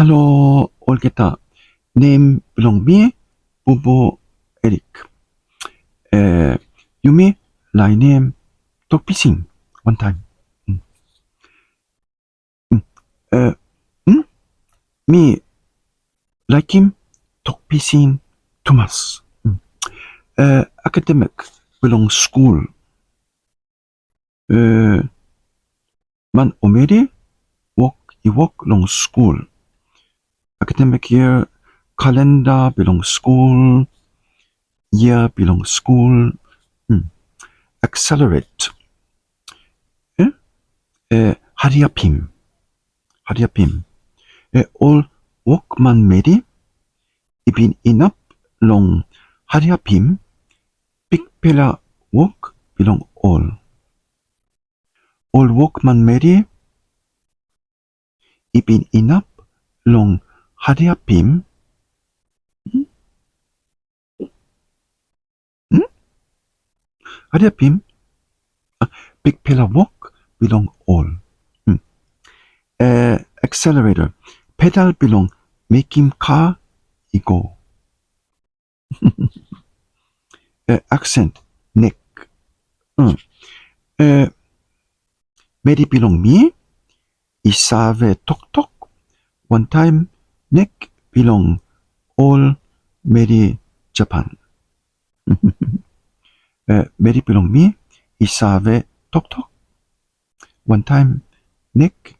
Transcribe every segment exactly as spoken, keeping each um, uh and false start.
Halo olgeta, nem bilong mi Bubu Erik. Eh, yumi lain nem tok pisin wantaim. Mm. Mm. Eh, mm? Mi laikim tok pisin tumas. Mm. Eh, akademik bilong skul. Eh, man o meri wok i wok long skul. Akademik yia, kalenda bilong skul, yia bilong skul. Hmm. Accelerate. Eh? Eh, hariapim. Hariapim. Eh, ol wokmanmeri i bin inap long hariapim bikpela wok bilong ol. Ol wokmanmeri i bin inap long hariapim, hmm? Hmm? Hariapim, ah, bikpela wok bilong ol. Hmm. Eh, accelerator, pedal bilong mekim kar i go. Eh, accent, nek. Mm. Eh, meri bilong mi i save toktok wantaim nek bilong ol meri Japan. Eh, meri bilong mi i save toktok wantaim nek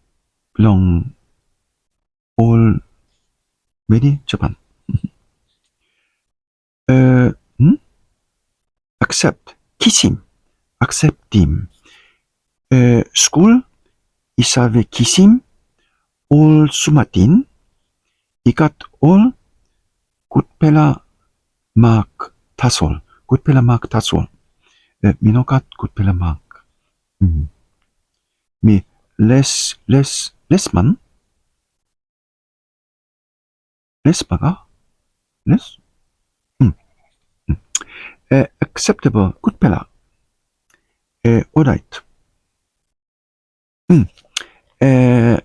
bilong ol meri Japan. Eh, hmm? Accept, kisim, akseptim. Eh, skul i save kisim ol sumatin i gat ol gutpela mak tasol. Gutpela mak tasol. Eh, mi no gat gutpela mak. Mm. Mi les, les, lesman. Les baga? Les? Hmm. Hmm. Eh, acceptable. Gutpela. Eh, alright. Hmm. Eh,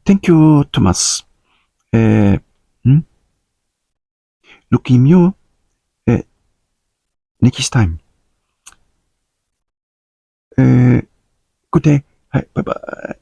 thank you, Thomas. Eh, hmm? Lukim yu, eh, next time. Eh, good day. Hai, bye bye.